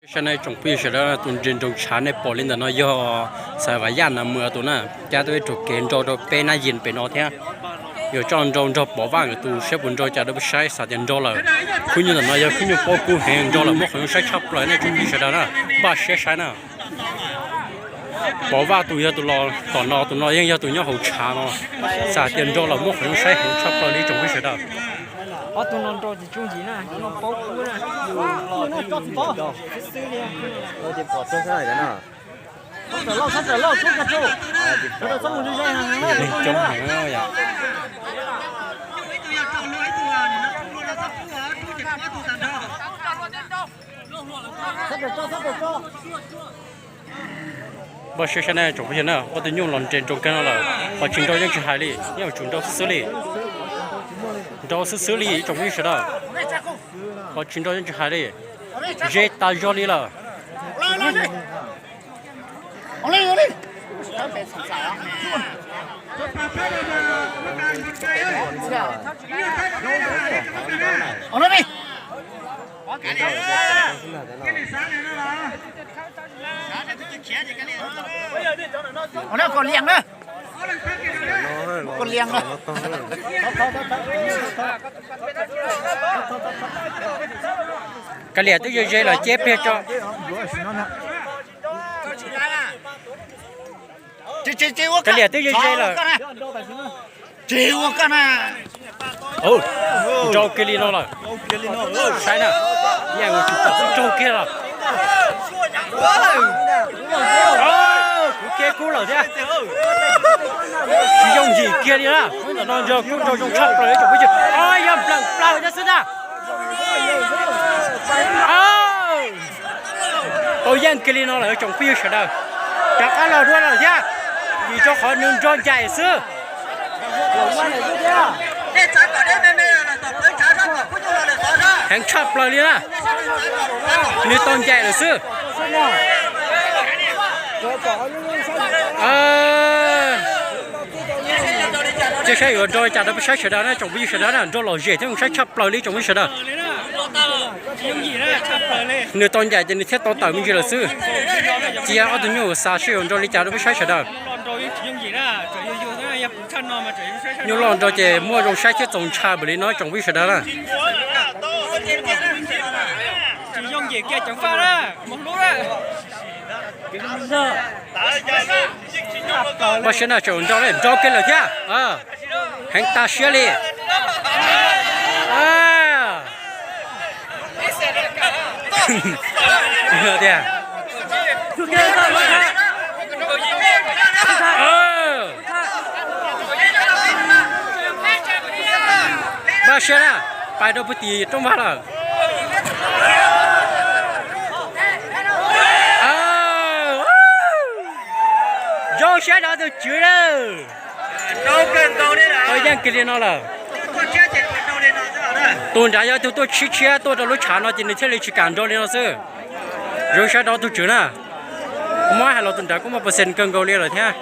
Saib nej tsoom phooj ywg sawv daws, tus nres nroos tshav nej pom li ntawm no yog Xav Vam Yaj Nas Mws tus na, cab tuaj ib tug kev nrau rau peb nab yees pem no thiab. Yuav coj nrau nrog Pov Vaj nkawd tus saib puas nrau cas rau peb saib, xav tias nrau lawm. Khub nyuj ntawm no yog khub nyuj paub kub heev, nrau lawm muaj qhov zoo saib tshaj plaws nej tsoom phooj ywg sawv daws na. Npaj siab saib na. Pov Vaj tus yog tus los tom no, tus no yeej yog tus nyob hauv tshav no. Xav tias nrau lawm muaj qhov zoo saib heev tshaj plaws li tsoom phooj ywg sawv daws. Ob tug no nrau tsis tsooj yim na, paub kub na. Neeg coob heev yom. Npaj siab saib nej tsoom phooj ywg na, ob tug nyuj los nres nroos kawg no lawm, qhov tsis nrau yeej tsis hais li, yeej yuav tsum nrau xwb xwb li. Nrau xwb xwb li ib tsoom phooj ywg sawv daws, qhov tsis nrau yeej tsis hais li. Ze tas zog li lawm. Kav liam twb ze ze lawm cia peb tso. Kav liam twb ze ze lawm. Nrau kiag li no lawm. Saib na, yeej tsis tau nrau kiag lawm. Kuv kiag kub lawm thiab. Tsis yooj yim kiag li na, ntawm no yog kub nrau zoo tshaj plaws ib tsoom phooj ywg. Yog npleem plaws thiab xwb ntag. Tau yeej kiag li no lawm tsoom phooj ywg sawv daws. Rov qab los dua lawm thiab, vim rau qhov nws nrau ncaim xwb. Heev tshaj plaws li na, nws tau ncaim lawm xwb. Cia saib yuav nrau li cas rau peb saib sawv daws na tsoom phooj ywg sawv daws na, nrau lom zem thiab zoo saib tshaj plaws li tsoom phooj ywg sawv daws. Nws tau ncaim ces nws thiaj tau tawm me ntsis lawm xwb. Cia ob tug nyuj xav saib yuav nrau li cas rau peb saib sawv daws. Nyuj loj nrau ces muaj zoo saib thiab txaus ntshai npaum li no tsoom phooj ywg sawv daws na. Npaj siab na, tseem nrau, nrau kiag lawm thiab. Heev tas siab li. Tias npaj siab na, pais rau puag tim rooj vag lawm. Zoo siab rov tus tswv lawm. Tau yeej kiag li no lawm. Tus nrad yog tus tuaj tshiab tshiab tuaj rau lub tshav no ces nws thiaj li tsis kam nrau li no xwb. Zoo siab rov tus tswv na. Kuv muab hais los tus nrad kuj muaj percent kawg nkaus li lawm thiab.